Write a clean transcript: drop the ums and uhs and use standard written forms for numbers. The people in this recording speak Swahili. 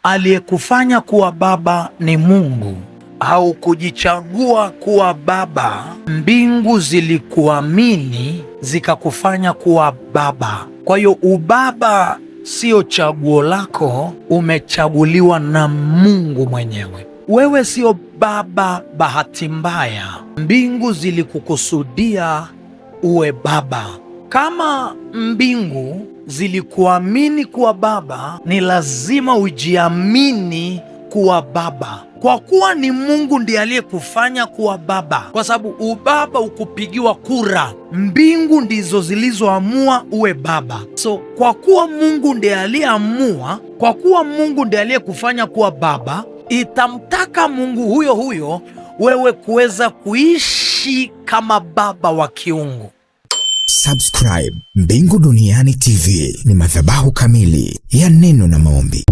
Aliyekufanya kuwa baba ni Mungu. Haukujichagua kuwa baba, mbingu zilikuamini zikakufanya kuwa baba. Kwa hiyo ubaba sio chaguo lako, umechaguliwa na Mungu mwenyewe. Wewe sio baba bahati mbaya, mbingu zilikukusudia uwe baba. Kama mbingu zilikuamini kuwa baba, ni lazima ujiamini kuwa baba, kwa kuwa ni Mungu ndiye aliyekufanya kuwa baba, kwa sababu ubaba ukupigiwa kura. Mbingu ndizo zilizoamua uwe baba. So kwa kuwa Mungu ndiye aliyeamua, kwa kuwa Mungu ndiye aliyekufanya kuwa baba, itamtaka Mungu huyo huyo wewe kuweza kuishi kama baba wa kiungu. Subscribe Mbingu Duniani TV ni madhabahu kamili ya neno na maombi.